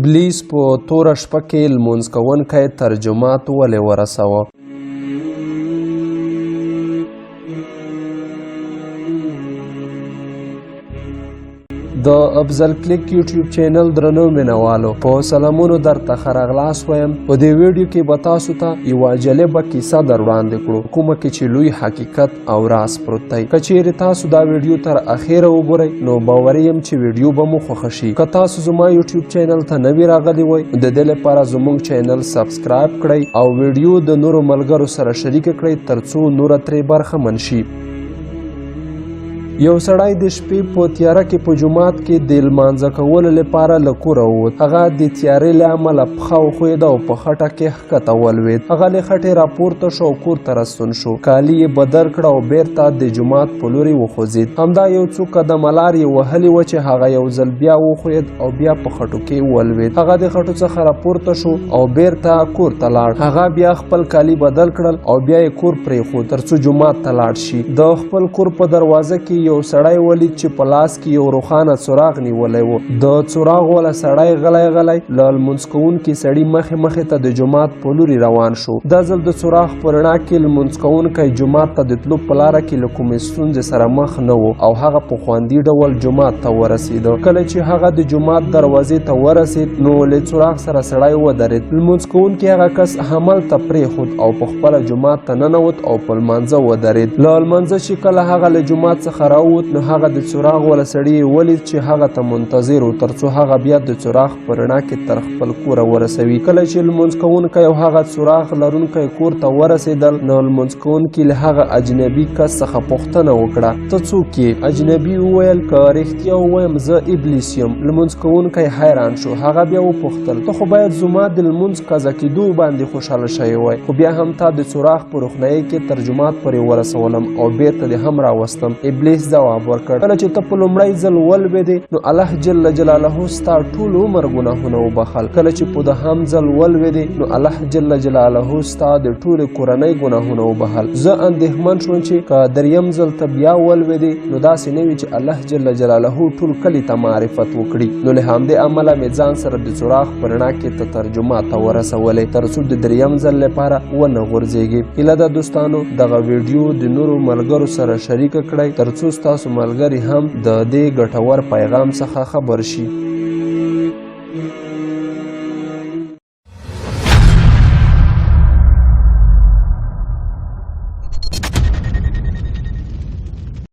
ابلیس په توره شپه کې لمونځ کوونکی تر جومات ولې ورسوه؟ د افضل کلیک یوټیوب چینل درنو مینوالو په سلامونو درته ښه راغلاست وایم. په دې ویډیو کې به تاسو ته یوه جالبه کیسه در وړاندې کړو، کومه کې چې لوی حقیقت او راز پروت دی. که چیرې تاسو دا ویډیو تر اخیره وګورئ نو باوري یم چې ویډیو به مو خوښه شي. که تاسو زما یوټیوب چینل ته نوي راغلي وئ، د دې لپاره زموږ چینل سبسکرایب کړئ او ویډیو د نورو ملګرو سره شریکه کړئ ترڅو نوره ترې برخمن شي. یو سړی د شپې په تیاره کې په جومات کې د لمانځه کولو لپاره له کوره ووت. هغه د تیارې له امله پښه وښویده او په خټه کې ښکته ولوېد. هغه له خټې راپورته شو او کور ته راستون شو. کالي یې بدل کړه او بیرته د جومات په لوري وخوځېد. همدا یو څو قدمه لار یې وهلې وه چې هغه یو ځل بیا وښویېد او بیا په خټو کې ولوېد. هغه د خټو څخه راپورته شو او بیرته کور ته لاړ. هغه بیا خپل کالي بدل کړل او بیا یې کور پرېښود ترڅو جومات ته لاړ شي. د خپل کور په دروازه کې یو سړی ولید چې په لاس کې یو روښانه څراغ نیولی و. د څراغ والا سړی غلی غلی له لمونځ کوونکي سړي مخې مخې ته د جومات په لوري روان شو. دا ځل د څراغ په رڼا کې لمونځ کوونکی جومات ته د تلو په لاره کې له کومې ستونزې سره مخ نه و او هغه په خوندي ډول جومات ته ورسېده. کله چې هغه د جومات دروازې ته ورسېد نو له څراغ سره سړی ودرېد. لمونځ کوونکی هغه کس هملته پرېښود او په خپله جومات ته ننوت او په لمانځه ودرېد. له لمانځه چې کله هغه له جومات څخه راووت نو هغه د څراغ والا سړي یې ولید چې هغه ته منتظر و ترڅو هغه بیا د څراغ په رڼا کې تر خپل کوره ورسوي. کله چې لمونځ کوونکی او هغه څراغ لرونکی کور ته ورسېدل نو لمونځ کوونکي له هغه اجنبي کس څخه پوښتنه وکړه، ته څوک یې؟ اجنبي وویل، که رښتیا ووایم زه ابلیس یم. لمونځ کوونکی حیران شو. هغه بیا وپوښتل، ته خو باید زما د لمونځ قضا کېدو باندې خوشحاله شوی وای، خو بیا هم تا د څراغ په روښنایۍ کې تر جومات پورې ورسولم او بیرته دې هم راوستم. ابلیس ځواب ورکړ، کله چې ته په لومړی ځل ولوېدې نو الله جل جلاله ستا ټول عمر ګناهونه وبخښل. کله چې په دوهم ځل ولوېدې نو الله جل جلاله ستا د ټولې کورنۍ ګناهونه وبخښل. زه اندېښمن شوم چې که دریم ځل ته بیا ولوېدې نو داسې نه وي چې الله جل جلاله ټول کلي ته معرفت وکړي. نو له همدې امله مې ځان سره د څراغ په رڼا کې ته تر جومات ته ورسولې ترڅو د دریم ځل لپاره ونه غورځېږي. هیله ده دوستانو دغه ویډیو د نورو ملګرو سره شریکه کړئ ترڅو ستاسو ملګري هم د دې ګټور پیغام څخه خبر شي.